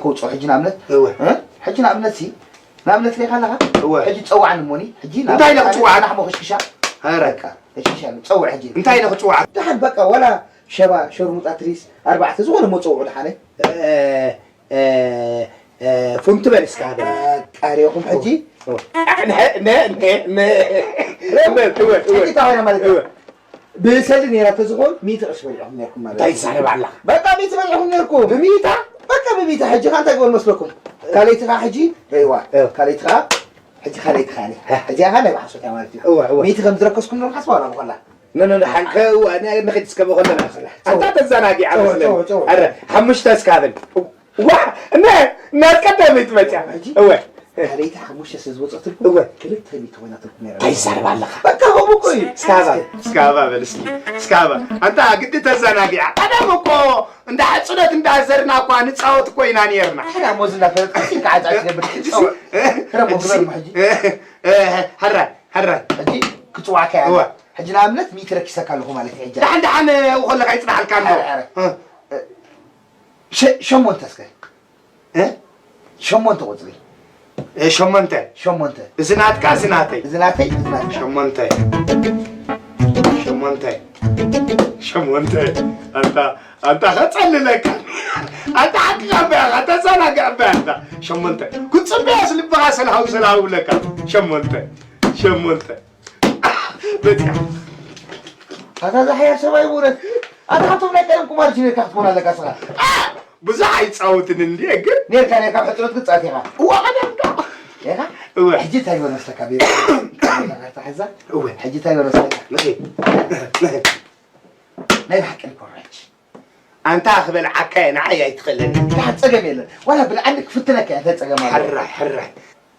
ከውፅኦ ሕጂ ንኣብነት እወ። እ? ሕጂ ንኣብነት ሲ ንኣብነት ሪኢኻ ኣለኻ እወ። ሕጂ ፀዋዕኒ እሞኒ ሕጂ እንታይ ኢለ ክፅዋዓካ? ናሕሞ ክሽክሻ ኧረ። በቃ ክሽክሻ ፀውዕ ሕጂ እንታይ ኢለ ክፅዋዓካ? ደሓን በቃ ዋላ ሸባ ሸርሙጣ ትሪስ ኣርባዕተ ዝኾነ መፀውዑ ደሓነ እ፣ እ፣ እ፣ ፉንቲ በል እስካ በል። ቃሪኹም ሕጂ ሕጂ እንታይ ኮይና ማለት እዩ? ብሰልዲ ነይራ ተዝኾን ሚእቲ ቅርሺ በሊዕኹም ነርኩም ማለት እንታይ እዩ። ትዛረብ ኣለኻ? በቃ ሚእቲ በሊዕኹም ነርኩም። ብሚእታ? በቃ ብሚእታ። ሕጂ ኸ እንታይ ግበር መስለኩም? ካልኣይቲ ኸ ሕጂ ረይዋ። እዎ። ካልኣይቲ ኸ ሕጂ ካልኣይቲ ኸ እኔ። ሕጂ ኣኻ ናይ ብሓሶት እያ ማለት እዩ። እዎ፣ እዎ። ሚእቲ ከም ዝረከስኩም ነርኩም ሓስባ ዋላ ብኾላ። ነ፣ ነ፣ ነ፣ ሓንከ፣ እዋ፣ ነ፣ ንኺድ እስከ ብኾለና። ኣንታ ተዘናጊዓ እዎ፣ መስለኒ። እዎ፣ እዎ። ኣረ፣ ሓሙሽተ እስካ በል። ዋ፣ ነ፣ ናብ ቀዳመይቲ መጽያ። ሕጂ? እወ። ካልኣይቲ ሓሙሽተ ስለ ዝወፀትልኩም እወ። ክልተ ሚእቲ ኮይናትልኩም ነይራ። እንታይ ትዛረብ ኣለኻ? በቃ ከምኡ እኮ እዩ። እስካ ሃባ፣ እስካ ሃባ በል እስኪ። እስካ ሃባ። ኣንታ ግዲ ተዘናጊዓ። ቀደም እኮ እንዳ ሕጽነት እንዳ ዘርና እኳ ንጻወት እኮ ኢና ነይርና። ሕና ሞዝ እንዳፈለጥካ እስኪ ከዓጫጭ ነብር። ሕጂ ሲ? ረሞ ግበርሞ ሕጂ። ሕራይ፣ ሕራይ። ሕጂ ክጽዋዕካ እያ። እወ። ሕጂ ንኣብነት ሚእቲ ረኪሰካ ኣለኹ ማለት እዩ ሕጂ። ደሓን ደሓን ኣብኡ ከለኻ ይጽናሓልካ ኣሎ። ሕራይ፣ ሕራይ። እ። ሸ-፣ ሸሞንተ እስከ። እ? ሸሞንተ ቁጽሪ። እ፣ ሸሞንተ። ሸሞንተ። እዚ ናትካ፣ እዚ ናተይ። እዚ ናተይ፣ እዚ ናትካ። ሸሞንተ። ሸሞንተ። ሸሞንተ። ኣንታ፣ ኣንታ ኸጸልለካ። ኣንታ ሓቅኻ እባ ኢኻ፣ ተዘናግዕ እባ ኣንታ። ሸሞንተ። ክትጽበያስ ልብኻ ሰልሃው ሰልሃው ይብለካ። ሸሞንተ። ሸሞንተ። በቃ። ኣታ ዛሕያ ሰብኣይ ብእውነት። ኣታ ካብቶም ናይ ቀደም ቁማር ጅነካ ክትኮን ኣለካ ስኻ። ብዙሕ ኣይጻወትን እንድየ ግን። ኔርካ ኔርካ ሕጽረት ክትጻወት ኢኻ። እዋ ቀደም ዶ። ኢኻ? እወ። ሕጂ እንታይ ይበል መስለካ ቤት? ካርታ ሕዛ? እወ። ሕጂ እንታይ ይበል መስለካ? መቼ? ናይ ብሓቂ ኮረጅ። ኣንታ ክበልዓካ እየ፣ ንዓይ ኣይትኽእለኒ። ደሓን ጸገም የለን። ዋላ ብልዓኒ ክፍትነካ እየ፣ እንታይ ጸገም ኣሎ? ሕራይ፣ ሕራይ።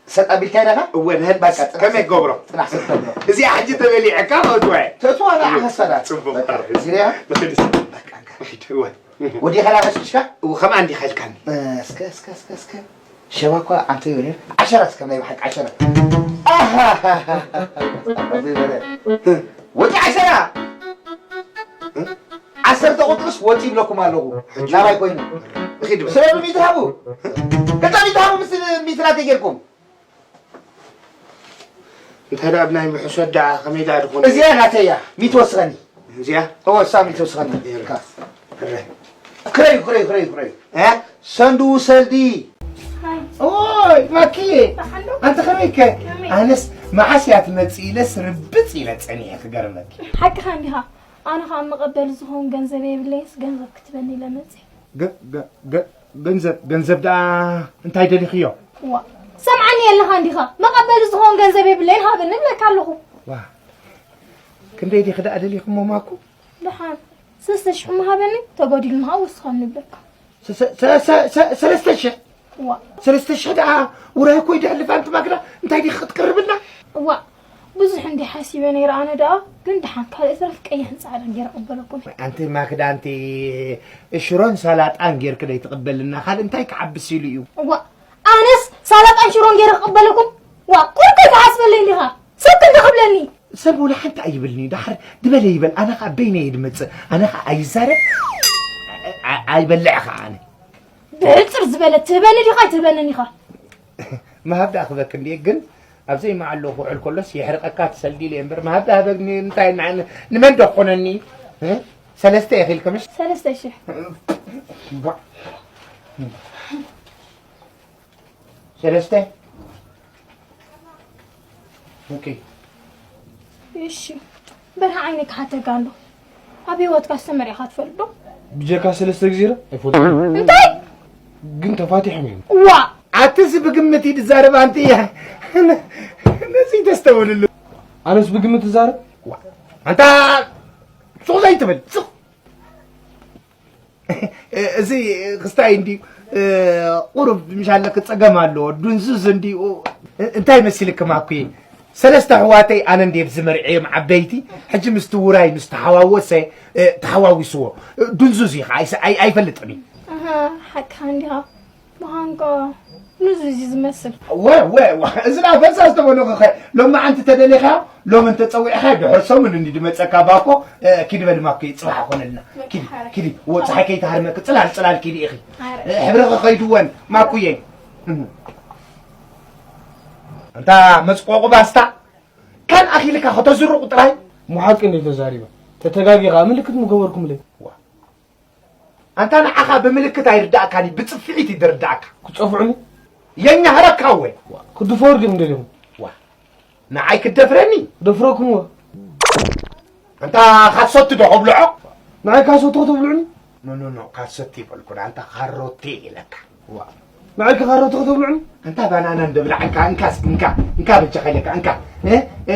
ሰጥ ኣቢልካ ኢኻ? እወ፣ ንህልባስ በቃ፣ ጽናሕ ከመይ ሰጥ። ገብሮ? ጽናሕ ሰጥ ተብሎ። እዚኣ ሕጂ ተበሊዐካ፣ ከእትዋ እየ። ተእትዋ ንዓኻ እወ። ሰዳ። ጽቡቕ፣ በቃ፣ ሕራይ። ዝርያ? ንኽድ እስኪ። በቃ፣ እንካ። ንኺድ፣ እወ። ወዲኻ ላቐሽሽካ? እወ፣ ከምኣ እንዲኻ ኢልካኒ። እስከ፣ እስከ፣ እስከ፣ እስከ። ሸባ እኳ ኣንተ ይበል። ዓሸራ እስከ ናይ ብሓቂ ዓሸራ። ኣሃሃሃ። ወዲ ዓሸራ። ዓሰርተ ቁጥርስ ወፂ ይብለኩም ኣለኹ። ሕጂ? ናባይ ኮይኑ። እኺድ በል። ስለዚ ሚእቲ ሃቡ። ገዛ ሚእቲ ሃቡ ምስ ሚእቲ ናተይ ጌርኩም። እንታይ ደኣ ብናይ ምሕሶት ደኣ ከመይ ደኣ ድኾን? እዚኣ ናተይ እያ። ሚእቲ ወስኸኒ። እዚኣ? እወ፣ እሳ ሚእቲ ወስኸኒ። ይርካ። እረ። ክረዩ፣ ክረዩ፣ ክረዩ፣ ክረዩ። እ? ሰንዱ ሰልዲ። ሃይ። ኦይ፣ ማኪ። ደሓን ዶ? ኣንተ ከመይ ከ? ከመይ? ኣነስ መዓስ እያ ትመጽእ ኢለስ ርብጽ ኢለ ጸኒሐ ክገርመኪ። ሓቅኻ እንዲኻ። ኣነ ኸኣ መቐበሊ ዝኾን ገንዘብ የብለይስ ገንዘብ ክትበኒ ኢለ መጽእ። ገ-፣ ገ-፣ ገ-፣ ገንዘብ፣ ገንዘብ ደኣ እንታይ ደሊኽዮ? ዋ፣ ሰምዓኒ የለኻ እንዲኻ። መቐበሊ ዝኾን ገንዘብ የብለይን ሃበኒ እብለካ ኣለኹ። ዋ፣ ክንደይ ዲኺ ደኣ ደሊኽሞ ማኩ? ደሓን ሰለስተ ሽሕ እሞ ሃበኒ፣ ተጎዲሉ ምሃ ወስኸኒ እብለካ። ሰ-፣ ሰ-፣ ሰ-፣ ሰ-፣ ሰ-፣ ሰለስተ ሽሕ? ዋ። ሰለስተ ሽሕ ደኣ ውራይ እኮ ይደሕልፍ ኣንቲ ማክዳ፣ እንታይ ዲኺ ክትቅርብና? ዋ፣ ብዙሕ እንዲ ሓሲበ ነይረ ኣነ ደኣ፣ ግን ደሓን ካልእ ተረፍ ቀይሕን ጻዕዳን ገይረ እቕበለኩም። ኣንቲ ማክዳ፣ ኣንቲ ሽሮን ሰላጣን ጌርኪ ደይ ትቕበልና፣ ካልእ እንታይ ክዓብስ ኢሉ እዩ? ዋ፣ ኣነስ ሰላጣን ሽሮን ገይረ ክቕበለኩም? ዋ፣ ቁርቁር ክሓስበለይ እንዲኻ፣ ሰብ ክንዲ ክብለኒ። ሰብ ወላ ሓንቲ ኣይብልኒ፣ ደሓር ድበለ ይበል፣ ኣነ ኸኣ በይነ እየ ድመጽእ፣ ኣነ ኸኣ ኣይዛረብ፣ ኣ-፣ ኣ-፣ ኣይበልዕ ኸኣ ኣነ። ብሕጽር ዝበለ ትህበኒ ዲኻ ኣይትህበንን ኢኻ? ምሃብ ደኣ ክበክ እንድየ፣ ግን ኣብ ዘይመዓሎ ክውዕል ከሎስ የሕርቐካ ትሰልዲ ኢለ እምበር፣ ምሃብ ደኣ ሃበኒ እንታይ ን-፣ ንመን ዶ ክኾነኒ? እ? ሰለስተ ኢኺ ኢልኪ ምሽ? ሰለስተ ሽሕ። ቧዕ። ሰለስተ? ኦኬ። እሺ፣ በርሃ ዓይነይ ክሓተካ ኣሎ። ኣብ ህይወትካ ዝተመርዕኻ ትፈልጥ ዶ? ብጀካ ሰለስተ ግዜ ዶ? ኣይፈልጥን። እንታይ? ግን ተፋቲሖም እዮም። ዋ! ኣቲ እዚ ብግምት እዩ ዝዛረብ ኣንቲ እያ። ነዚ ተስተውልሉ። ኣነስ ብግምት ትዛረብ? ዋ! ኣንታ ሱቕ ዘይትብል፣ ሱቕ። እዚ ክስታይ እንዲ ቁሩብ ምሻለ ክጸገም ኣለዎ። ዱንዙዝ እንዲ እንታይ መሲልክም ኣኩይ? ሰለስተ ኣሕዋተይ ኣነ እንዲ ኣብዚ መርዕዮም ዓበይቲ፣ ሕጂ ምስቲ ውራይ ምስ ተሓዋወሰ፣ እ፣ ተሓዋዊስዎ። እ፣ ዱንዙዝ እዩ፣ ኣይስ-፣ ኣይ-፣ ኣይፈልጥን እዩ። ኣሃ፣ ሓቅኻ እንዲኻ። ምዃንካ ንዙ እዚ ዝመስል። ወ-፣ ወ-፣ ወ-፣ እዚ ደኣ ፈሳ ዝተበልኹ ኸ፣ ሎሚ ዓንቲ ተደሊኻ፣ ሎሚ እንተጸዊዕኻ፣ ድሕር ሰሙን እንዲ ድመጸካ ባኮ፣ እ፣ ኪድ በል ማኩ፣ ጽባሕ ኾነልና። ኪዲ፣ ኪዲ፣ ወ-፣ ጸሓይ ከይትሃርመኪ፣ ጽላል፣ ጽላል ኪዲ ኢኺ። ኣረ። እ፣ ሕብርኺ ኸይድወን፣ ማኩየ። እህ። ኣንታ መጽቆቑ ባስታ፣ ካን ኣኺልካ ከተዝርቑ ጥራይ። ምሓቂ እንዲ ተዛሪበ። ተተጋጊኻ፣ ምልክት ምገበርኩምለይ። ዋ። ኣንታ ንዓኻ ብምልክት ኣይርዳእካን እዩ፣ ብጽፍዒት እዩ ዝርዳእካ። ክጸፍዑኒ? የኛ ህረካ ወይ? ክድፈር ግን እንደልኹም። ዋ። ንዓይ ክደፍረኒ? ደፍረኩም ወ? ኣንታ ካሶቲ ዶ ከብልዖ? ንዓይ ካሶቲ ከተብልዑኒ? ኖ፣ ኖ፣ ኖ፣ ካሶቲ ይበልኩን፣ ኣንታ ካሮቲ ኢለካ። ዋ። ንዓይ ካሮቲ ከተብልዑኒ? ኣንታ ባናና እንደብላዕካ፣ እንካ እስኪ፣ እንካ፣ እንካ በጃኻ ኢለካ፣ እንካ። እ? እ፣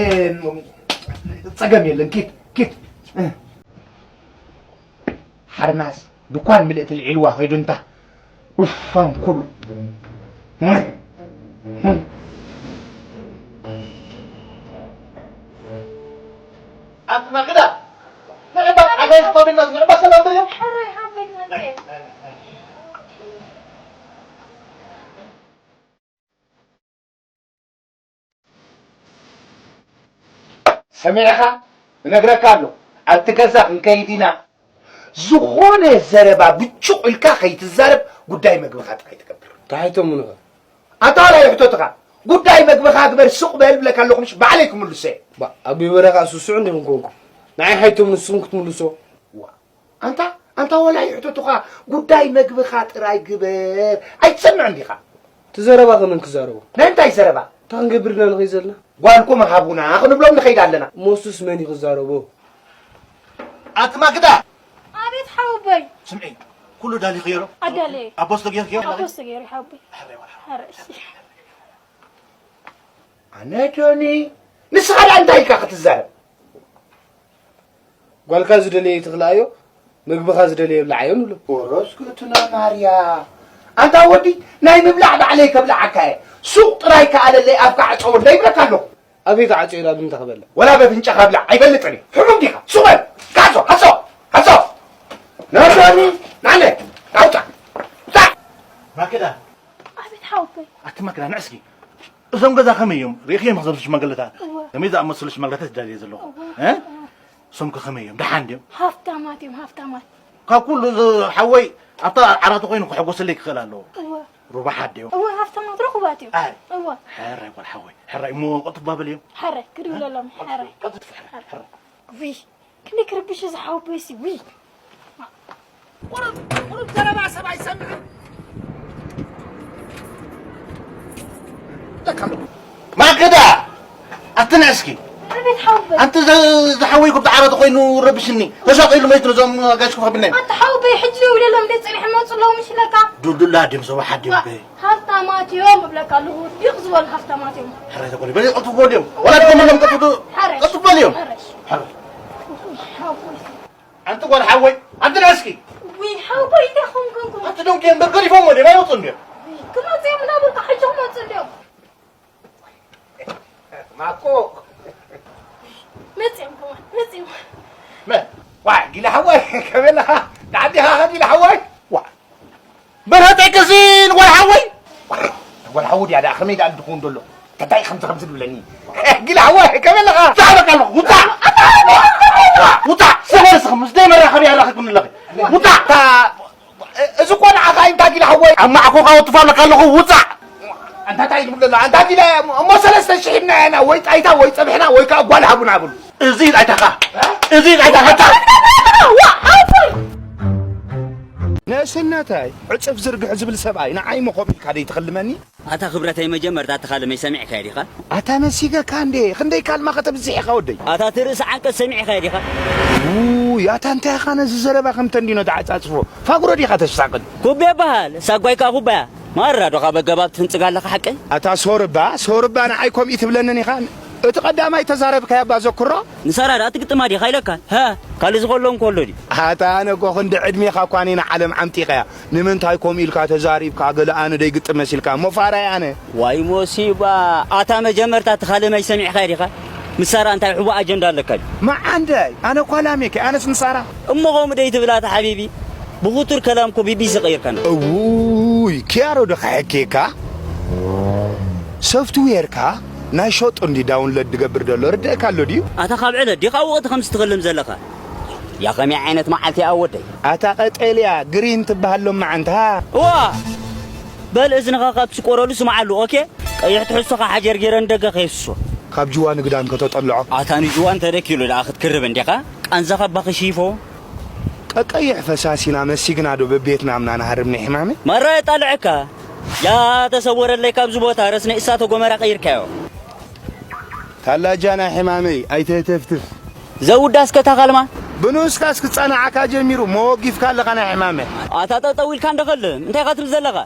ጸገም የለን፣ ኪድ፣ ኪድ። እ። ሓርማዝ ድኳን ምልእቲ ልዒልዋ ኸይዱ እንታ። ውፋም ኩሉ። ኣቲ ማክዳ፣ ንዕባ ዓጋይሽ ኮቢና፣ ንዕባ ሰላም በያ። ሕራይ ሓበይ መጽእ። ሰሚዕኻ? እነግረካ ኣለኹ። ኣብቲ ገዛ ክንከይድ ኢና። ዝኾነ ዘረባ ብጩቕ ኢልካ ከይትዛረብ፣ ጉዳይ መግብኻ ጥራይ ትገብር። እንታይ ሓይቶም ምንኸ? ኣታ ዋላ ይሕተትኻ። ጉዳይ መግብኻ ግበር፣ ስቕ በል ብለካ ኣለኹ፣ ምሽ ባዕለይ ክምልሶ እየ። ባ-፣ ኣቢ በረኻ ስሱዕ እንዲኹም ኮንኩም። ንዓይ ሓይቶም ንስኹም ክትምልሶ? ዋ፣ ኣንታ፣ ኣንታ ወላ ይሕተቱኻ፣ ጉዳይ መግብኻ ጥራይ ግበር። ኣይትሰምዕን ዲኻ? እቲ ዘረባ ከመን ክዛረቦ? ናይ እንታይ ዘረባ? እንታይ ክንገብር ኢና ንኸይድ ዘለና? ጓልኩም ሃቡና ክንብሎም ንኸይድ ኣለና። እሞ እሱስ መን እዩ ክዛረቦ? ኣቲ ማክዳ! ኣቤት ሓወቦይ። ስምዒ፣ ኩሉ ዳሊኽዮ ዶ? ኣዳለየ። ኣቦስቶ ጌርክዮ? ኣቦስቶ ጌሩ ሓወቦይ። ሕራይ ዋላ። ሕራይ፣ እሺ። ኣነ ዶኒ፣ ንስኻ ደኣ እንታይ ኢልካ ክትዛረብ? ጓልካ ዝደለየ ትኽልኣዮ፣ ምግብኻ ዝደለየ ብልዓዮ ንብሎ። ኦሮስ ክእትኖ ማርያ። ኣንታ ወዲ፣ ናይ ምብላዕ ባዕለይ ከብልዓካ እየ። ሱቕ ጥራይ ከኣለለይ ኣፍካ ዕጸወለይ ይብለካ ኣለኹ። ኣበይ ተዓጽዮ ኢላ ብምንታይ ክበልዕ? ወላ በፍንጫኻ ብላዕ፣ ኣይፈልጥን እየ። ሕሙም ዲኻ? ሱቕ በል። ካዞ፣ ሃሶ፣ ሃሶ። ነዶኒ፣ ናለ፣ ናውጣ። ታ። ማክዳ። ኣቤት ሓወቦይ። ኣቲ ማክዳ፣ ንዕስኪ። እዞም ገዛ ከመይ እዮም? ርኢኽዮም እዞም ሽማግለታት? እወ። ከመይ ዝኣመሰሉ ሽማግለታት ይዳለየ ዘለኹ? እወ፣ እ? እወ። እሶም ከ ከመይ እዮም? ደሓን ድዮም? ሃፍታማት እዮም፣ ሃፍታማት። ካብ ኩሉ ዝ-፣ ሓወይ ኣብታ ዓራቱ ኮይኑ ክሕጎሰለይ ክኽእል ኣለዎ። እወ። ሩባሓት ድዮም? እወ፣ ሃፍታማት ርኹባት እዮም። ኣይ። እወ። ሕራይ ጓል ሓወይ፣ ሕራይ እሞ ቀልጥፍ በልዮም። ሕራይ፣ ክድውለሎም፣ እ? ሕራይ። ቀልጥፍ፣ ሕራይ፣ ሕራይ። ውይ፣ ክንደይ ክርብሽ እዚ ሓወቦይሲ፣ ውይ። ቁሩብ፣ ቁሩብ ዘረባ ሰብ ኣይሰምዕን። ለካ ኣሎ። ማክዳ! ኣቲ ንዕስኪ። ኣቤት ሓወቦይ። ኣንቲ ዘ-፣ ዝሓወይኩም ተዓረተ ኮይኑ ረብሽኒ። ተሻቒሉ መይቱ ነዞም ጋሽ ክኸብነ። ኣቲ ሓወቦይ፣ ሕጂ ደውለሎም፣ ደይ ጸኒሖም መጹ ኣለዉ፣ ምሽ ኢለካ። ዱልዱላ ድዮም፣ ሰብሓት ድዮም፣ ዋ፣ በይ። ሃፍታማት እዮም እብለካ ኣለኹ፣ ዲቕ ዝበሉ ሃፍታማት እዮም። ሕራይ ተኮኒ፣ በል ቀልጥፍ በልዮም። ወላ ትኮምሎም ቀልጥፍ፣ ሕራይ። ቀልጥፍ በልዮም። ሕራይ። ሕራይ። ሓወቦይ። ኣንቲ ጓል ሓወይ፣ ኣንቲ ንዕስኪ። ውይ፣ ሓወቦይ፣ እንታይ ኾንኩ? ኣንቲ ደንጉ እዮም፣ ገሪፎም ወዲኦም ኣይወፁን ድዮም? ውይ፣ ክመፁ እዮም እናበልኩ፣ ሕጂ ክመፁ እንድዮም። ማኮ። መፂኦም ከማን፣ መፂኦም። መ-፣ ዋይ፣ ጊላ ሓወይ፣ ከመይ ኣለኻ? ደሓን ዲኻ ጊላ ሓወይ? ዋ። በርሀ ጠቅሲ ንጓል ሓወይ። ጓል ሓወይ ድያ ደኣ ከመይ ደኣ ዝኸውን ዘሎ? እንታይ ከምዚ ከምዚ ዝብለኒ? ጊላ ሓወይ ከመይ ኣለኻ? ዛዕበካ ኣለኹ። ውፃእ! ውፃእ! ሰበር ስኽ ምስ ደይ መራኸቢ ያራኸብኩም ኣለኺ። ውፃእ! እታ፣ እዚ እኮ ንዓኻ እዩ፣ እንታይ ጊላ ሓወይ? ኣብ ማዕኮኻ ወጥፋ ኣለካ ኣለኹ። ውፃእ! ኣንታ እንታይ ዝብል ዘሎ? ኣንታ ጊላ እሞ ሰለስተ ሽሕ ኢልና ኢና ወይ ጣይታ ወይ ፀብሕና ወይ ከዓ ጓል ሃቡና ብሉ። እዚ ጣይታኻ። እዚ ጣይታኻ። ዋ! ኣውፅእ! ንእስነተይ ዕጽፍ ዝርግሕ ዝብል ሰብኣይ ንዓይ መኾም ኢልካ ደይትኽልመኒ? ኣታ ክብረተይ መጀመርታ ተኻልመይ ሰሚዕካዮ ዲኻ? ኣታ መሲገካ እንዴ፣ ክንደይ ካልማ ከተብዝሕ ኢኻ ወደይ? ኣታ እቲ ርእሲ ዓንቀጽ ሰሚዕካዮ ዲኻ? ውይ፣ ኣታ እንታይ ኢኻ ነዚ ዘረባ ከም ተንዲኖ ተዓጻጽፎ? ፋጉሮ ዲኻ ተሳቕል? ኩቤ ይበሃል፣ ሳጓይ ከኣ ኩባያ። ማራ ዶ ካብ ኣገባብ ትፍንጽግ ኣለኻ ሓቀይ? ኣታ ሶርባ፣ ሶርባ ንዓይ ከምኡ ትብለንን ኢኻ? እቲ ቀዳማይ ተዛረብካያ እባ ዘክሮ? ንሳራ ደኣ ትግጥማ ዲኻ ኢለካ? ሃ፣ ካልእ ዝኸሎም ከሎ ድዩ? ኣታ ኣነ እኮ ክንዲ ዕድሜኻ እኳ እኔ ንዓለም ዓምጢኸያ። ንምንታይ ከምኡ ኢልካ ተዛሪብካ? ገለ ኣነ ደይግጥም መሲልካ እሞ ፋራይ ኣነ። ዋይ ሞሲባ! ኣታ መጀመርታ እቲ ካልእ ማይ ሰሚዕካዮ ዲኻ? ምስ ሳራ እንታይ ሕቡእ ኣጀንዳ ኣለካ ድዩ? መዓንደይ! ኣነ እኳ ላሜከ፣ ኣነስ ንሳራ። እሞ ከምኡ ደይትብል ኣታ ሓቢቢ? ብኽቱር ከላም እኮ ቢቢሲ ቀይርካና። እዉ! ውይ፣ ኪያሮ ዶ ከሐኬካ? ሶፍትዌርካ ናይ ሸጦ እንዲ ዳውንሎድ ድገብር ዘሎ ርድእካ ኣሎ ድዩ? ኣታ ካብ ዕለት ዲኻ ወቕቲ ከም ዝትኸልም ዘለኻ? ያ ከመይ ዓይነት መዓልቲ እያ ወደይ? ኣታ ቀጠልያ ግሪን ትበሃል ሎማዓንቲ፣ ሃ? እዋ! በል እዝንኻ ካብ ትስቆረሉ ስምዓሉ፣ ኦኬ? ቀይሕ ትሕዝቶኻ ሓጀርጊረ ንደገ ከየፍስሶ። ካብ ጅዋ ንግዳም ከተጠልዖ። ኣታ ንጅዋ እንተደኪሉ ደኣ ክትክርብ እንዲኻ? ቃንዛኻ ባኺ ሽይፎ። ቀቀይሕ ፈሳሲና መሲግና ዶ በቤትና ምና ንሃርም ናይ ሕማመይ? መራ የጣልዐካ። ያ ተሰወረለይ ካብዚ ቦታ ረስነ እሳተ ጎመራ ቀይርካዮ። ታላጃ ናይ ሕማመይ ኣይተህተፍትፍ። ዘውዳስ ከታኸልማ? ብንኡስካስ ክጸናዓካ ጀሚሩ መወጊፍካ ኣለኻ ናይ ሕማመይ። ኣታ ጠጠው ኢልካ እንደኸልም እንታይ ኢኻ ትብል ዘለኻ?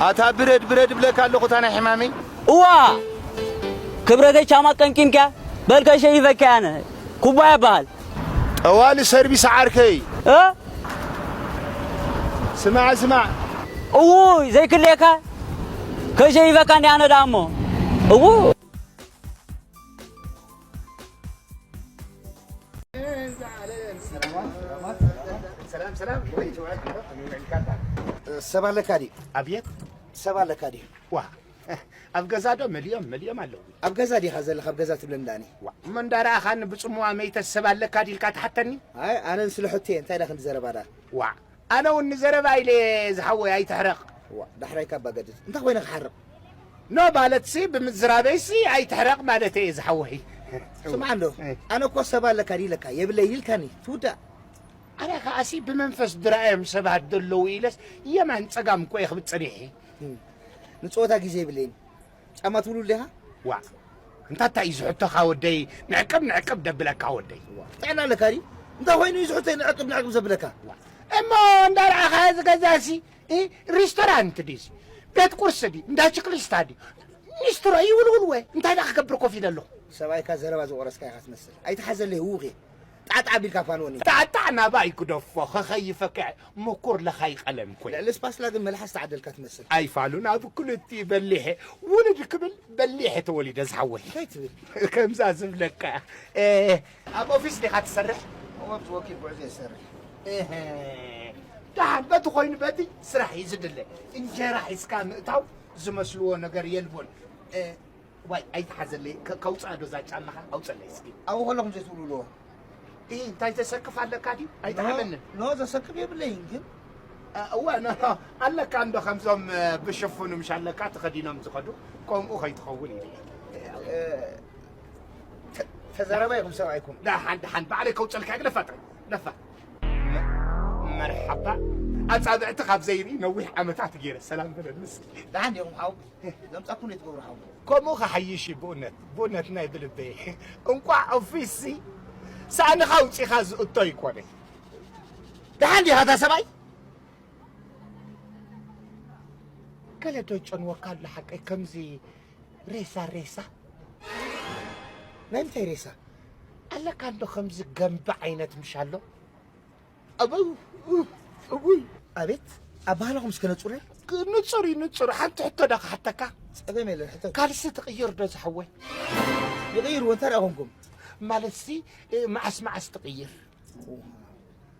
ኣታ ብረድ ብረድ እብለካ ኣለኹ እታ ናይ ሕማመይ። እዋ! ክብረተይ ቻማ ቀንቂንካ በል ከሸይፈካ ኣነ። ኩባያ በሃል። ጠዋሊ ሰርቪስ ዓርከይ። እ? ስማዕ ስማዕ። እውይ ዘይክልየካ ከሸይፈካ እንዲ ኣነ ደኣ እሞ። እው። ሰላም ሰላም። ወይ ጀዋድ። ሰብ ኣለካ ድዩ? ኣብየት። ሰብ ኣለካ ድዩ? ዋ፣ ኣብ ገዛ ዶ መሊኦም መሊኦም ኣለዉ። ኣብ ገዛ ዲኻ ዘለኻ? ኣብ ገዛ ትብለኒ ዳኒ? ዋ፣ እሞ እንዳረኣኻኒ ብጽምዋ መይተ ሰብ ኣለካ ዲልካ ትሓተኒ? ኣይ፣ ኣነ ንስለ ሕቶ እየ። እንታይ ዳ ክንዲ ዘረባ ዳ? ዋ፣ ኣነ እውን ንዘረባ ኢለ ዝሓወይ ኣይትሕረቕ። ዋ፣ ዳሕራይ ካብ ባገድድ። እንታይ ኮይነ ክሓርቕ? ኖ ማለትሲ ብምዝራበይሲ ኣይትሕረቕ ማለት እየ ዝሓወይ። ስማዕ እንዶ፣ እ። ኣነ እኮ ሰብ ኣለካ ዲለካ የብለይ ኢልካኒ፣ ትውዳእ። ኣነ ከኣሲ ብመንፈስ ድረኣዮም ሰባት ዘለዉ ኢለስ የማን ጸጋም እኮ እየ ክብል ጸኒሐ። እም። ንጸወታ ግዜ የብለይን። ጫማ ትውልውል ዲኻ? ዋእ፣ እንታ እንታይ እዩ ዝሕቶኻ ወደይ? ንዕቅብ ንዕቅብ ደብለካ ወደይ። ዋእ፣ ጥዕና ኣለካ ድዩ? እንታይ ኮይኑ እዩ ዝሕቶይ ንዕቅብ ንዕቅብ ዘብለካ? ዋእ፣ እሞ እንዳረኣኻ እዚ ገዛሲ፣ እ፣ ሪስቶራንት ድዩሲ? ቤት ቁርሲ ድዩ? እንዳ ችክሊስታ ድዩ? ኒስትሮ ይውልውል ወ? እንታይ ደኣ ክገብር ኮፍ ኢለ ኣለኹ? ሰብኣይካ ዘረባ ዝቆረስካ ኢኻ ትመስል። ኣይትሓዘለይ ህውኽ እየ። ጣዕጣዕ ኣቢልካ ፋንወኒ። ጣዕጣዕ ናባይ ግደፎ፣ ከኸይፈካ ምኩር ለኻይ ቀለም ኮይ። ልዕሊ ስፓስላ ግን መልሓስ ተዓደልካ ትመስል። ኣይፋሉን ኣብ ክልቲኡ በሊሐ፣ ውልድ ክብል በሊሐ ተወሊደ ዝሓወይ። እንታይ ትብል? ከምዛ ዝብለካ። እ፣ ኣብ ኦፊስ ዲኻ ትሰርሕ? እወ፣ ምስ ወኪል ጉዕዞ ይሰርሕ። እህ፣ ደሓን በቲ ኮይኑ በቲ ስራሕ እዩ ዝድለ። እንጀራ ሒዝካ ምእታው ዝመስልዎ ነገር የልቦን። እ፣ ዋይ፣ ኣይትሓዘለይ፣ ከ-፣ ከውፅኣ ዶ እዛ ጫማኻ? ኣውፀለይ እስኪ። ኣብኡ ከለኹም ዘይትውልውልዎ። እ፣ እንታይ ዘሰክፍ ኣለካ ድዩ? ኣይትሓመንን። ኖ፣ ኖ፣ ዘሰክፍ የብለይን ግን። እ፣ እወ፣ ኖ፣ ኖ፣ ኣለካ እንዶ ከምዞም፣ እ፣ ብሽፉኑ ምሽ ኣለካ ተኸዲኖም ዝኸዱ፣ ከምኡ ከይትኸውን ኢለ። እ፣ ተ-፣ ተዛረባ ኢኹም ሰብኣይኩም። ደሓን፣ ደሓን፣ ባዕለይ ከውፀልካ ግለፋ ጥራይ፣ ግለፋ። መ-፣ መርሓባ። ኣጻብዕቲ ካብ ዘይርኢ ነዊሕ ዓመታት ገይረ። ሰላም በለኒ እስኪ። ደሓን ዲኹም ሓው? ዘምጻኩም እየ ትገብሩ ሓው። ከምኡ ክሓይሽ እዩ ብእውነት፣ ብእውነት ናይ ብልበይ። እንቋዕ ኦፊስሲ ሳእንኻ ኣውጺኻ ዝእቶ ኣይኮነን። ደሓን ዲኻ እታ ሰብኣይ? ገለ ዶ ይጨንወካ ኣሎ ሓቀይ ከምዚ ሬሳ ሬሳ? ናይ ምንታይ ሬሳ? ኣለካ እንዶ ከምዚ ገምቢ ዓይነት ምሽ ኣሎ? ኣበው፣ እውይ። ኣቤት፣ ኣባህላኹም እስከ ነጹረይ። ክ-፣ ንጹር እዩ፣ ንጹር። ሓንቲ ሕቶ ዶ ክሓተካ? ጸገም የለን፣ ሕቶ። ካልሲ ትቕይር ዶ ዝሓወይ? ይቕይርዎ፣ እንታይ ደኣ ኮንኩም? ማለትሲ፣ እ፣ መዓስ መዓስ ትቕይር?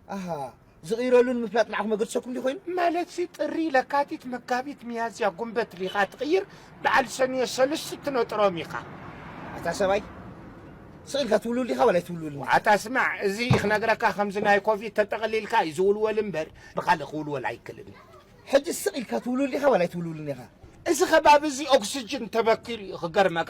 ኣሃ፣ ዝቕይረሉ ንምፍላጥ ንዓኹም የገድሰኩም ድዩ ኮይኑ? ማለትሲ፣ ጥሪ፣ ለካቲት፣ መጋቢት፣ ሚያዝያ፣ ጉንበት ኢኻ ትቕይር፣ በዓል ሰኑየ ሰሉስ ትነጥሮም ኢኻ። ኣታ ሰብኣይ፣ ስቕ ኢልካ ትውልውል ዲኻ ዋላ ኣይትውልውልን? ኣታ ስማዕ፣ እዚ ክነግረካ ከምዚ ናይ ኮቪድ ተጠቕሊልካ እዩ ዝውልወል እምበር ብኻልእ ክውልወል ኣይክልን። ሕጂ ስቕ ኢልካ ትውልውል ዲኻ ዋላ ኣይትውልውልን ኢኻ? እዚ ከባቢ እዚ ኦክስጅን ተበኪሉ እዩ ክገርመካ።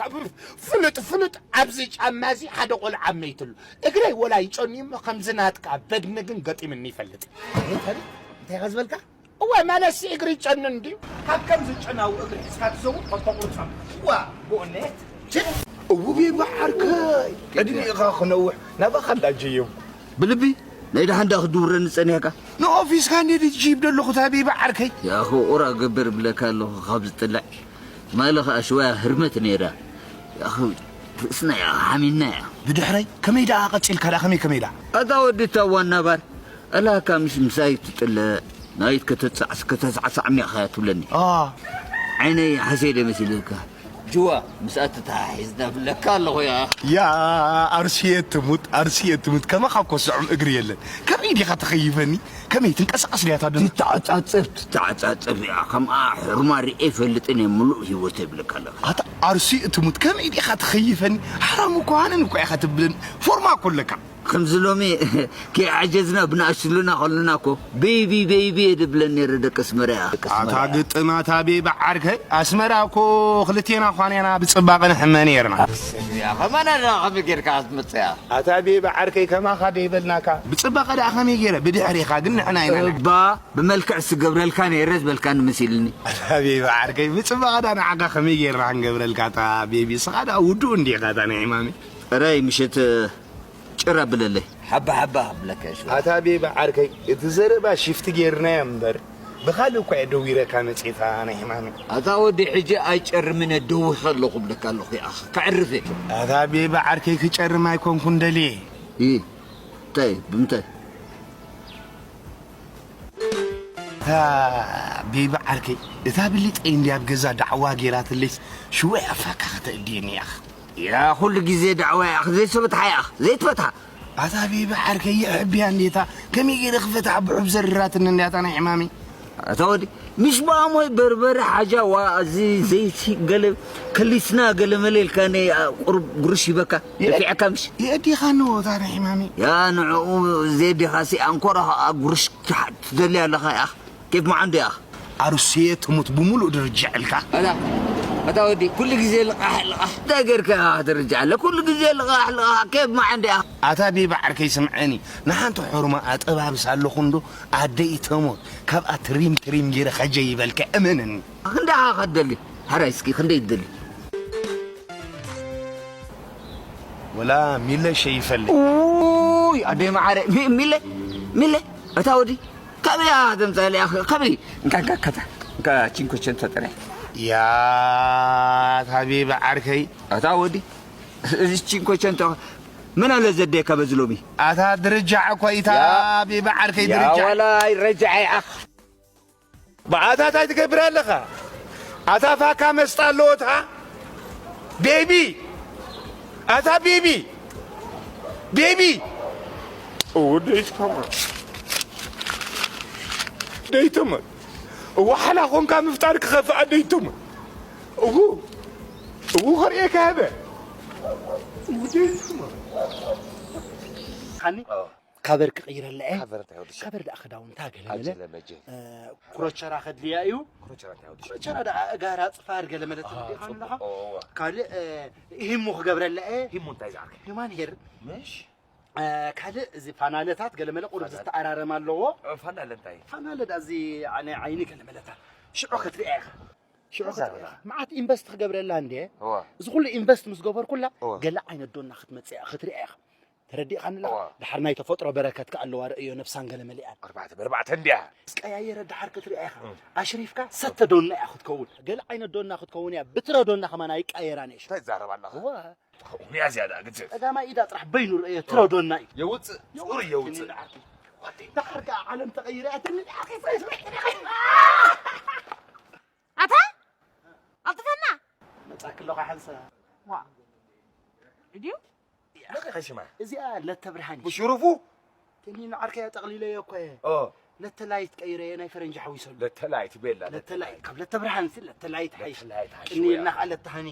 ፍሉጥ ፍሉጥ ኣብዚ ጫማ እዚ ሓደ ቆልዓ መይትሉ። እግረይ ወላ ይጨኑ እሞ ከምዚ ናትካ በድኒ ግን ገጢምኒ ይፈልጥ። እንታይ እንታይ እንታይ ኢኻ ዝበልካ? እወ፣ ማለትሲ እግሪ ይጨኑ እንድዩ። ካብ ከምዚ ጨናዊ እግሪ ሒዝካ ትዘውር፣ ክልተ ቁርጾም። ዋ፣ ብኦነት። ችድ። እውቢ ብዓርከይ፣ ዕድሜኻ ክነውሕ ናባኻ እንዳጀየምኩ። ብልቢ ናይ ደሓን ደኣ ክድውረኒ ጸኒሕካ። ንኦፊስካ እንዴ ጂብ ደለኹ ታቢ ብዓርከይ። ያኹ ቁራ ገበር ብለካ ኣለኹ ካብ ዝጥልዕ። ማለ ኸኣ ሽወያ ህርመት ነይራ። ያኹ ርእስና እያ ሓሚምና እያ። ብድሕረይ ከመይ ደኣ ቀጺልካ ደኣ ከመይ ከመይ ደኣ? ኣታ ወዲ እታ ዋና ባር። ኣላካ ምሽ ምሳይ ትጥለ ናይት ከተጻዕስ ከተሳዕሳዕ ሚያኻ ትብለኒ። ኣ። ዓይነይ ሓሴደ መሲልካ። ጅዋ ምስኣ ተተሓሒዝና ብለካ ኣለኹ ያ። ያ ኣርሲየ ትሙት ኣርሲየ ትሙት ከማኻ እኮ ስዑም እግሪ የለን። ከመይ ዲኻ ተኸይፈኒ? ከመይ ትንቀሳቐስ ድያ እታ ደም? ትተዓጻጸፍ ትተዓጻጸፍ እያ። ከምኣ ሕርማ ርኤ ይፈልጥን እየ ምሉእ ህይወተይ ይብለካ ኣለኹ። ኣታ ኣርሲየ ትሙት ከመይ ዲኻ ተኸይፈኒ? ሓራም እኮ ሃነን እኮ ኢኻ ትብለኒ። ፎርማ እኮ ኣለካ። ከምዚ ሎሚ ከይዓጀዝና ብንኣሽትሉና ከለና እኮ ቤይቢ ቤይቢ እየ ድብለን ነይረ ደቂ ኣስመራ እያ። ኣታ ግጥም ኣታ ቤቢ ዓርከይ ኣስመራ እኮ ክልቴና ኳን ኢና ብፅባቐ ንሕመ ነይርና። እዚኣ ከማና ደኣ ከመይ ጌርካ ክትመፅያ? ኣታ ቤቢ ዓርከይ ከማኻ ደይበልናካ ብፅባቐ ደኣ ከመይ ገይረ ብድሕሪኻ ግን ንሕና ኢና ንሕመ። እባ ብመልክዕ ስገብረልካ ነይረ ዝበልካኒ መሲልኒ። ኣታ ቤቢ ዓርከይ ብፅባቐ ደኣ ንዓኻ ከመይ ገይርና ክንገብረልካ ኣታ ቤቢ እስኻ ደኣ ውዱእ እንዲኻ እታ ናይ ሕማመይ። ጥራይ ምሸት ጭር ኣብለለይ። ሓባ ሓባ ክብለካ እየ ሽወ። ኣታ ቤቢ ዓርከይ እቲ ዘረባ ሽፍቲ ጌርናዮ እምበር ብኻልእ እኳ እየ ደዊረካ መጺእታ ናይ ሕማመይ። ኣታ ወዲ ሕጂ ኣይጨርምን እየ ደዊኸ ኣለኹ እብለካ ኣለኹ ይኣኽ ከዕርፍ እየ። ኣታ ቤቢ ዓርከይ ክጨርም ኣይኮንኩን ደልየ። ይ እንታይ ብምንታይ እታ ቤቢ ዓርከይ እታ ብሊፀይ እንድያ ኣብ ገዛ ዳዕዋ ጌራትለይስ ሽወ ኣፋካ ከተእድየኒ ኢኻ። ያ ኩሉ ግዜ ዳዕዋ ያኣኽ ዘይሰበትሓ ያኣኽ ዘይትፈትሓ። ኣታ ቤቢ ዓርከይ የሕብያ እንዴታ ከመይ ገይረ ክፈትሓ ብሑብ ዘርራትኒ እንድያ እታ ናይ ሕማመይ። ኣታ ወዲ ምሽ ብኣሞይ በርበረ ሓጃ ዋ እዚ ዘይቲ ገለ ከሊስና ገለ መለ ኢልካ ነይ ቁሩብ ጉርሽ ሂበካ ደፊዐካ ምሽ። የእዲኻ ንዎ እታ ናይ ሕማመይ። ያ ንዕኡ ዘየዲኻሲ ኣንኮራ ኸኣ ጉርሽ ትደሊ ኣለኻ ያኣኽ። ኬፍ መዓንዱ ኢኻ። ኣሩስየ ትሙት ብምሉእ ድርጅዐልካ። ኣታ ኣታ ወዲ ኩሉ ግዜ ልቓሕ ልቓሕ እንታይ ጌርካ ኢኻ ክትርጅዓለ ኩሉ ግዜ ልቓሕ ልቓሕ ኬፍ መዓንዱ ኢኻ። ኣታ ቤቢ ዓርከይ ስምዐኒ ንሓንቲ ሑርማ ኣጠባብስ ኣለኹ እንዶ ኣደይ ተሞት ካብኣ ትሪም ትሪም ጌረ ኸጀ ይበልካ እመነኒ። ክንደይ ኢኻ ክትደሊ? ሕራይ እስኪ ክንደይ ትደሊ? ወላ ሚለ ሸይፈለይ። ኡይ ኣደይ መዓረ ሚ- ሚለ ሚለ እታ ወዲ ካበይ እያ ተምጻለ ኣኺ ካበይ እንካ እንካ ከታ እንካ ቺንኮ ቸንቶ ጥራይ። ያ ታቤ ብዓርከይ። እታ ወዲ እዚ ቺንኮ ቸንቶ መን ኣለ ዘደካ በዚ ሎሚ። ኣታ ድርጃዕ እኮ ኢታ ያ- ቤ ብዓርከይ ያ ድርጃዕ። ወላ ይረጃዕ ኣኽ ብኣታ ታይ ትገብር ኣለኻ? ኣታ ፋካ መስጣ ኣለዎ እታ ቤቢ ኣታ ቤቢ ቤቢ ወደይትከማ ደይተመ እወ ሓላ ኾንካ ምፍጣር ክኸፍኣ ደይተመ እው እው ኸርእየካ ህበ ወደይትከማ ካበር ክቕይረላ እየ። ካበር እንታይ ወዲ ሰብ? ካበር ደኣ ክዳውንታ ገለ መለ። ኣጀለ መጀል። እ፣ ክሮቸራ ከድልያ እዩ። ክሮቸራ እንታይ ወዲ ሰብ? ክሮቸራ ደኣ እጋራ ጽፋር ገለ መለ ትብል ዲኻ ኣለኻ? ጽቡቕ። እዋ። ካልእ እ፣ ሂሞ ክገብረላ እየ። ሂሞ እንታይ ዝዓርከ? ሂማን ሄር። ምሽ? እ፣ ካልእ እዚ ፋናለታት ገለ መለ ቁሩብ ፋናለ። ዝተኣራረም ኣለዎ። እ፣ ፋናለ እንታይ? ፋናለ ደኣ እዚ ናይ ዓይኒ ገለ መለታ። ሽዑ ክትሪኣ ኢኻ። ሽዑ ክትሪኣ ኢኻ። መዓት ኢንቨስት ክገብረላ እንዴ? እዋ። እዚ ኩሉ ኢንቨስት ምስ ገበርኩላ እዋ። ገለ ዓይነት ዶና ክትመጽእ እያ ክትሪኣ ኢኻ። ተረዲእኻኒ ኣለኻ? እዋ። ድሓር ናይ ተፈጥሮ በረከት ከኣ ኣለዋ ርእዮ ነብሳን ገለ መሊኣን። ኣርባዕተ ብኣርባዕተ እንድያ። ምስ ቀያየረ ድሓር ክትሪኣ ኢኻ። እም። ኣሽሪፍካ ሰተ ዶና እያ ክትከውን። ገለ ዓይነት ዶና ክትከውን እያ። ብትረ ዶና ከማን ኣይቀየራን እየ። እንታይ ትዛረብ ኣለኻ? እዋ። እውንያ ዝያዳ ግዜ። ቀዳማይ ኢዳ ጥራሕ በይኑ ርእዮ ትረ ዶና እዩ። የውፅእ። ፁር የውፅእ። ድሓር ከኣ ዓለም ተቐይረ እያ ትብል። ኣታ ኣልጥፈና መጻክ ኣለኻ ሓንሳ ዋ ድዩ መቐ ኸሽማ እዚኣ ለተ ብርሃን እዩ ብሽሩፉ ትኒን ዓርከያ ጠቕሊለዮ እኮ እየ ኦ ለተ ላይት ቀይረዮ ናይ ፈረንጂ ሓዊሰሉ ለተ ላይት ቤላ ለተ ላይት ካብ ለተ ብርሃን ሲ ለተ ላይት ሓይሽ ለተ ላይት ሓይሽ ቅኒልና ወያ። ከዓ ለተ ሃኒ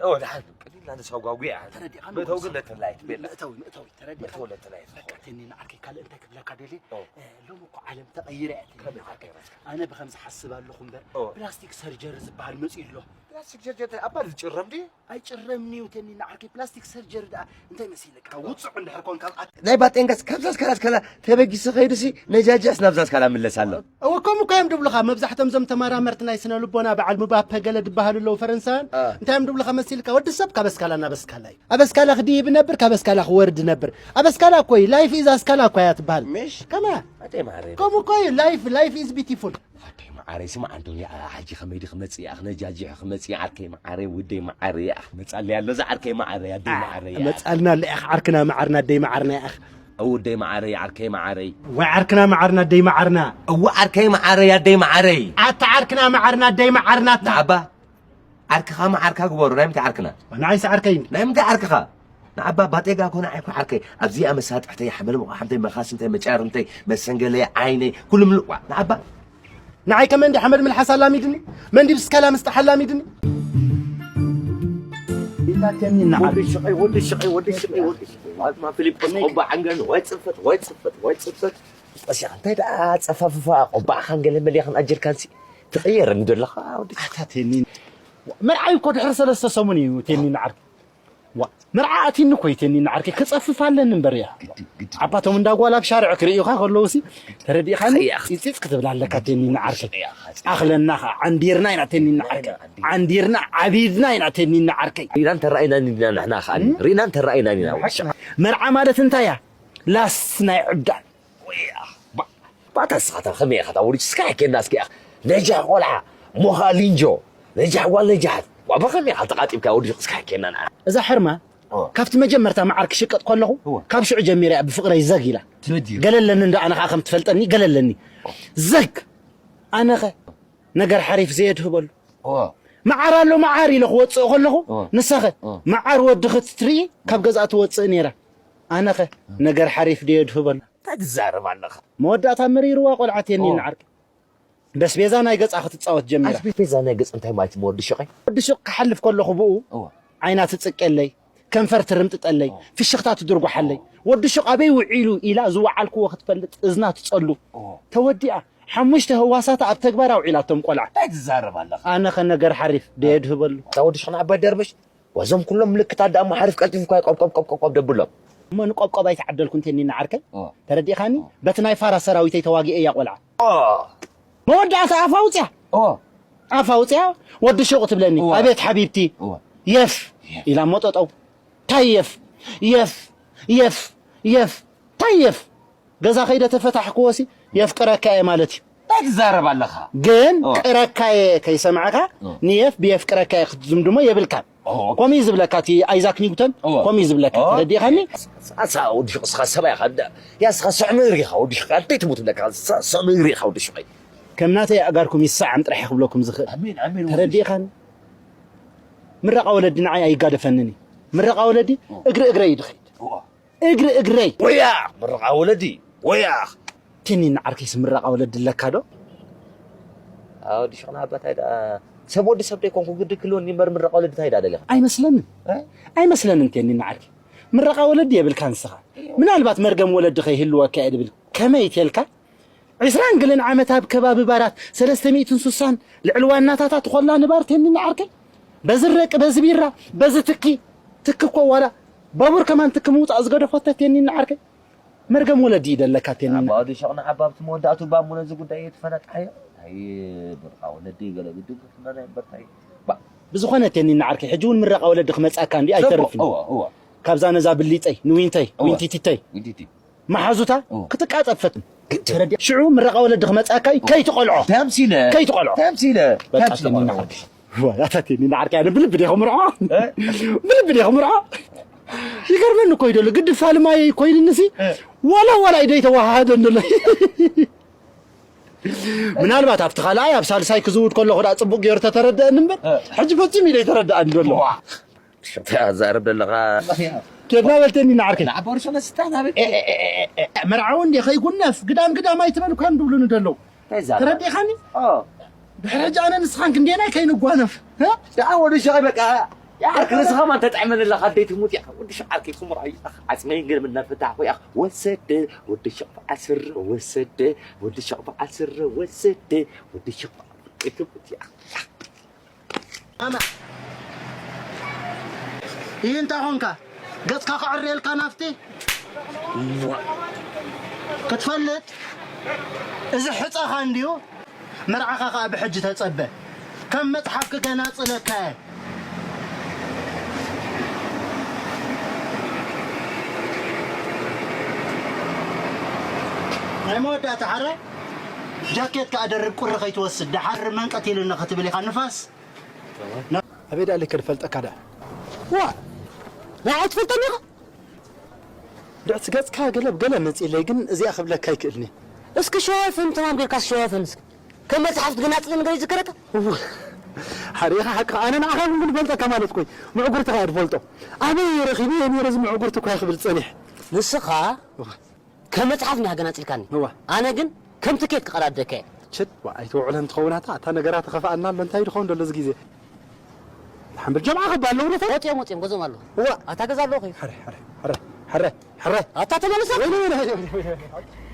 ኦ ደሓን ቅኒልና ንሳው ጓጉያ ተረዲእኻ መእተው ግን ለተ ላይት ቤላ መእተዊ መእተዊ ተረዲእኻ መእተው ለተ ላይት በቃ ትኒን ዓርከይ ካልእ እንታይ ክብለካ ደልየ ኦ እ፣ ሎሚ እኮ ዓለም ተቐይረ እያ ትኒን ከመይ ዓርከይ ተቀይረት ኣነ ብኸምዚ ሓስብ ኣለኹ እምበር ኦ። ፕላስቲክ ሰርጀሪ ዝበሃል መፅኡ ኣሎ ፕላስቲክ ሰርጀሪ እንታይ ኣባል ዝጭረም ድዩ ኣይጭረምንዩ ተኒ ንዓርከይ ፕላስቲክ ሰርጀሪ ደኣ እንታይ መሲልካ ውፁዕ እንድሕር ኮንካ ኣብ ናይ ባጤንጋስ ካብዛ ስካላ ስካላ ተበጊሱ ከይዱሲ ነጃጅዕስ ናብዛ ስካላ ምለስ ኣሎ እወ ከምኡ እኮ እዮም ድብሉኻ መብዛሕቶም እዞም ተመራመርቲ ናይ ስነ ልቦና በዓል ምባፐ ገለ ድበሃሉ ኣለዉ ፈረንሳውያን አ። እንታይ እዮም ድብሉኻ መሲልካ ወዲ ሰብ ካብ ኣስካላ ናብ ኣስካላ እዩ ኣብ ኣስካላ ክድይብ ነብር ካብ ኣስካላ ክወርድ ነብር ኣብ ኣስካላ እኮ እዩ ላይፍ ኢዝ ኣስካላ እኳ እያ ትበሃል ምሽ ከማ ኣደይ ማዕረ ከምኡ እኮ እዩ ላይፍ ላይፍ ኢዝ ቢቲፉል ኣደይ መዓረይ ስማዕ እንዶ ያኣ ሕጂ ከመይ ዲ ክመጽእ ያኣ ክነጃጅዕ ክመጽእ ዓርከይ መዓረይ ውደይ መዓረይ ያኣ ክመጻለይ ኣሎ እዛ ዓርከይ መዓረይ ኣደይ መዓረይ ያኣ መጻልና ኣለያ ዓርክና መዓርና ኣደይ መዓርና ያኣ ውደይ መዓረይ ዓርከይ መዓረይ ወይ ዓርክና መዓርና ኣደይ መዓርና እዋ ዓርከይ መዓረይ ኣደይ መዓረይ ኣታ ዓርክና መዓርና ኣደይ መዓርና ኣታ ኣባ ዓርክኻ መዓርካ ግበሮ። ናይ ምንታይ ዓርክና? ንዓይስ ዓርከይ እንዲ። ናይ ምንታይ ዓርክኻ? ንዓባ ባጤጋ ኮነ ዓይኮ ዓርከይ። ኣብዚኣ መሳጥሕተይ፣ ሓመል መቋሓምተይ፣ መኻስምተይ፣ መጫርምተይ፣ መሰንገለይ፣ ዓይነይ፣ ኩሉ ምሉእ። ዋ፣ ንዓባ ንዓይ ከመ እንዲ ሓመድ ምልሓስ ኣላሚድኒ? መን ዲብ ስካላ ምስጣሕ ኣላሚድኒ? ኢታትየኒ ንዓብ። ወዲ ሽቐይ፣ ወዲ ሽቐይ፣ ወዲ ሽቐይ፣ ወዲ ሽቐይ። ዋልትማ ፊሊጶስ፣ ቆባ ዓንገን፣ ወይ ጽፈት፣ ወይ ጽፈት፣ ወይ ጽፈት። ቀሲኻ እንታይ ደኣ ጸፋፍፋ፣ ቆባ ዓንገን መሊኻን ኣጀርካንሲ ትቕየረኒ ዘለኻ፣ ወዲ ሽቐይ። ኣታትየኒ። መርዓይ እኮ ድሕሪ ሰለስተ ሰሙን እዩ፣ ቴኒ ንዓር። ዋ፣ መርዓ ኣቲኒ እኮ እዩ፣ ቴኒ ንዓርከይ፣ ክጸፍፍ ኣለኒ እምበር እያ። ግዲ፣ ግዲ። ዓባቶም እንዳ ጓል ኣብ ሻርዕ ክርእዩኻ ከለውሲ፣ ተረዲእኻኒ? እያ። ጺጽ ክትብል ኣለካ፣ ቴኒ ንዓርከይ። እያ። ኣኽለና ኸዓ፣ ዓንዲርና ኢና፣ ቴኒ ንዓርከይ። ዓንዲርና፣ ዓቢድና ኢና፣ ቴኒ ንዓርከይ። ሪእና እንተረኣይና ኢና ንሕና ኸዓ፣ እም? ሪእና እንተረኣይና ኢና፣ ሓቂ። ወሻ። መርዓ ማለት እንታይ እያ? ላስ ናይ ዕብዳን። ወያ፣ ባ-፣ ባታ ስኻታ ኸመይ ኢኻ ታውሪ? እስካ ኬና እስኪ ኢኻ። ነጃሕ ቆልዓ፣ ሞኻ ሊንጆ፣ ነጃሕ ጓል ነጃሕት። ዋ፣ በኸመይ ኢኻ ተቓጢብካ ወዲ እስካ ኬና ንዓ? እዛ ሕርማ፣ ኦ። ካብቲ መጀመርታ መዓር ክሽቀጥ ከለኹ፣ እወ። ካብ ሽዑ ጀሚራ እያ ብፍቕረይ ዘግ ኢላ። ትበድዩ። ገለለኒ እንዶ ኣነ ኸዓ ከም ትፈልጠኒ፣ ገለለኒ። ዘግ! ኣነኸ ነገር ሓሪፍ ዘየድህበሉ። ኦ። መዓር ኣሎ መዓር ኢለ ክወፅእ ከለኹ፣ ኦ። ንሳኸ ኦ። መዓር ወዲ ክትትርኢ ካብ ገዝኣ ትወፅእ ነይራ። ኣነኸ ነገር ሓሪፍ ድየ ድህበሉ? እንታይ ትዛረብ ኣለኻ? መወዳእታ መሪርዋ ቆልዓ ቴኒ ኦ። ንዓርኪ። በስቤዛ ናይ ገጻ ክትጻወት ጀሚራ። ኣስቤዛ ናይ ገጽ እንታይ ማለት እዩ ወዲ ሹቐይ? ወዲ ሹቕ ክሓልፍ ከለኹ ብኡ እወ። ዓይና ትጽቀለይ፣ ከንፈር ትርምጥጠለይ፣ እወ። ፍሽኽታ ትድርጓሓለይ። እወ። ወዲ ሹቕ ኣበይ ውዒሉ ኢላ ዝወዓልክዎ ክትፈልጥ እዝና ትጸሉ። እወ። ተወዲኣ። ሓሙሽተ ህዋሳታ ኣብ ተግባር ኣውዒላቶም ቆልዓ። እንታይ ትዛረብ ኣለኻ? ኣነ ኸ ነገር ሓሪፍ ደየድህበሉ። እታ ወዲ ሹቕ ንዓባይ ደርበሽ ዋዞም ኩሎም ምልክታት ደኣ መሓርፍ ቀልጢፉ እኳ ቆብ፣ ቆብ፣ ቆብ፣ ቆብ፣ ቆብ ደብሎም። እሞ ንቆብቆብ ኣይተዓደልኩን ቴኒና ዓርከይ። ኦ። ተረዲእኻኒ? ኦ። በቲ ናይ ፋራ ሰራዊተይ ተዋጊኤ እያ ቆልዓ። ኦ። መወዳእታ ኣፋ ኣውፅያ። ኦ። ኣፋ ኣውፅያ፣ ወዲ ሹቕ ትብለኒ። ኦ። ኣቤት ሓቢብቲ። ኦ። የፍ። የፍ። ኢላ እሞ ጠጠው። ታይ የፍ? የፍ። የፍ። የፍ። ታይ የፍ? ገዛ ከይደ ተፈታሕክዎሲ የፍቅረካ እየ ማለት እዩ። እንታይ ትዛረብ ኣለኻ? ግን ኦ። ቅረካ እየ ከይሰማዕካ ኦ። ንየፍ ብየፍቅረካ እየ ክትዝምድሞ የብልካን። ኦ። ከምኡ እዩ ዝብለካ እቲ ኣይዛክ ኒውተን፣ ኦ። ከምኡ እዩ ዝብለካ። ኦ። ተረዲእኻኒ? ኣሳ ወዲ ሹቕ እስኻ ሰብኣይ ኢኻ። እንዳ-፣ ያ እስኻ ስዕ ምእሪ ኢኻ ወዲ ሹቕ። ኣንተይ ትሙት ብለካ ሳ-፣ ስዕ ምእሪ ኢኻ ወዲ ሹቐይ። ከም ናተይ ኣእጋርኩም ይሰዓም ጥራሕ እየ ክብለኩም ዝኽእል። ኣሜን፣ ኣሜን፣ ወዲ ተረዲእኻኒ? ምረቓ ወለዲ ንዓይ ኣይጋደፈንን እዩ። ምረቓ ወለዲ ኦ። እግሪ እግረይ እዩ ድኸይድ። ኦ። እግሪ እግረይ። ወያ! ምርቓ ወለዲ! ወያ! ቴኒና ዓርከይስ ምረቓ ወለዲ ኣለካ ዶ? ኣዎ፣ ወዲ ሹቕ ንዓባይ ደኣ ሰብ ወዲ ሰብ ደይኮንኩ ግዲ ክህልወኒ እምበር ምረቓ ወለዲ እንታይ ደኣ ደሊኻ? ኣይመስለንን። እ? ኣይመስለንን ቴኒና ዓርከይ። ምረቓ ወለዲ የብልካ ንስኻ። ምናልባት መርገም ወለዲ ከይህልወካ እየ ድብል። ከመይ ተልካ? ዕስራን ገለን ዓመት ኣብ ከባቢ ባራት ሰለስተ ሚእትን ስሳን ልዕሊ ዋናታታ ትኾላ ንባር ቴኒና ዓርከይ። በዚ ረቂ፣ በዚ ቢራ፣ በዚ ትኪ፣ ትኪ እኮ ዋላ ባቡር ከማን ትኪ ምውፃእ ዝገደፎ ተቴኒና ዓርከይ። መርገም ወለዲ ይደለካ ቴኒና። ኣባ ወዲ ሸቕና ዓባ ኣብቲ መወዳእቱ እባ እሞ ነዚ ጉዳይ እየ ትፈነጥሓዮ። ኣይ ብርኻ ወለዲ ገለ ግድን ክትመና እምበርታይ። ባ ብዝኾነ ቴኒና ዓርከይ፣ ሕጂ እውን ምረቓ ወለዲ ክመፅኣካ እንዲ ዘቦ፣ ኣይተርፍን። እወ፣ እወ። ካብዛ ነዛ ብሊፀይ፣ ንዊንተይ፣ እወ። ዊንቲቲተይ። ዊንቲቲ። መሓዙታ እወ። ክትቃፀብ ፈትን። ግድ። ተረዲኣ። ሽዑ ምረቓ ወለዲ ክመፅኣካ እዩ፣ እወ። ከይትቆልዖ። ተምሲለ። ከይትቆልዖ። ተምሲለ። በቃ ተምሲለ ቴኒና ቆልዖ። ዓርከይ። ዋላታት የኒ ንዓርከይ ኣነ ብልቢ ዲኹ ምርዖ? እ? ብልቢ ዲኹ ምርዖ? ይገርመኒ እኮ እዩ ደሎ። ግዲ ፋልማይ ኮይንንሲ እ። ዋላ ዋላ ኢደይ ተዋሃሃደ እንደሎ። ምናልባት ኣብቲ ካልኣይ ኣብ ሳልሳይ ክዝውድ ከለኹ ደኣ ጽቡቕ ገይሩ ተተረደአኒ እምበር እ። ሕጂ ፈጺሙ ኢደይ ተረደኣኒ ደሎ። ዋ። ሽታ ዛረብ ደለኻ። ኬድና በልተኒ ንዓርከይ። ንዓቦርሾ መስታ ናበል። እ፣ እ፣ እ፣ እ፣ እ። መርዓዊ እንዴ ከይጉነፍ ግዳም ግዳም ኣይትበል እኳ እንድብሉኒ ደለዉ። እንታይ ዛረብ? ተረዲእኻኒ? ኦ። ድሕሪ ሕጂ ኣነ ንስኻን ክንደየናይ ከይንጓነፍ፣ እ? ደኣ ወዲ ሸቐይ በቃ፣ ዓርኪ ርእስኻ ማን ተጥዕመኒ ኣለኻ፣ ኣደይ ትሙት ኢኻ። ወዲ ሸቕ ዓርከይ ክምርዖ እዩ። ዓጽመይ ግን ምናፍታሕ ወይ ኣኽ ወሰደ፣ ወዲ ሸቕ በዓል ስረ ወሰደ፣ ወዲ ሸቕ በዓል ስረ ወሰደ፣ ወዲ ሸቕ በዓል ትሙት ኢኻ። ኣማ። ይህ እንታይ ኾንካ? ገጽካ ክዕርየልካ ናፍቲ? ክትፈልጥ? እዚ ሕጸኻ እንድዩ? መርዓኻ ኸኣ ብሕጂ ተጸበ። ከም መጽሓፍ ክገናጽለካ እየ። ናይ መወዳእታ ሓረ ጃኬት ከኣ ደርብ ቁሪ ከይትወስድ። ደሓር መንቀት ኢሉኒ ክትብል ኢኻ ንፋስ። ኣበይ ደኣ ኣለካ ድፈልጠካ ደኣ? ዋ! ንዓይ ትፈልጠኒ ኢኻ? ድዕት ገጽካ ገለ ገለ መጺለይ፣ ግን እዚኣ ክብለካ ኣይክእልኒ። እስኪ ሸዋፍን ተማም ጌርካ ሸዋፍን እስኪ። ከም መጽሓፍ ትግናጽ ነገር ይዝከረካ? እወ። ኣሪኻ ሓቅኻ፣ ኣነ ንዓኻ እውን ግን ፈልጠካ ማለት ኮይ፣ ምዕጉርትኻ እየ ዝፈልጦ። ኣበይ ረኺበዮ ነይረ እዚ ምዕጉርቲ እኳ ክብል ጸኒሕ። ንስኻ እዋ። ከም መጽሓፍ እንዲኻ ገናጺልካኒ። እዋ። ኣነ ግን ከም ትኬት ክቐዳደካ እየ። ችድ፣ ዋ፣ ኣይትውዕለን ትኸውን ኣታ፣ ኣታ ነገራት ተኸፍኣና ኣሎ፣ እንታይ ድኸውን ደሎ እዚ ግዜ? ሓምብል ጀምዓ ከባል ኣለዉ ነፈር? ወጺኦም፣ ወጺኦም፣ ገዞም ኣለዉ። እዋ። ኣታ ገዛ ኣለዉ ኸይ? ሕረ፣ ሕረ፣ ሕረ፣ ሕረ፣ ሕረ። ኣታ ተመለሰ? ወይኔ፣ ወይኔ፣ ወይኔ፣ ወይኔ፣ ወይኔ።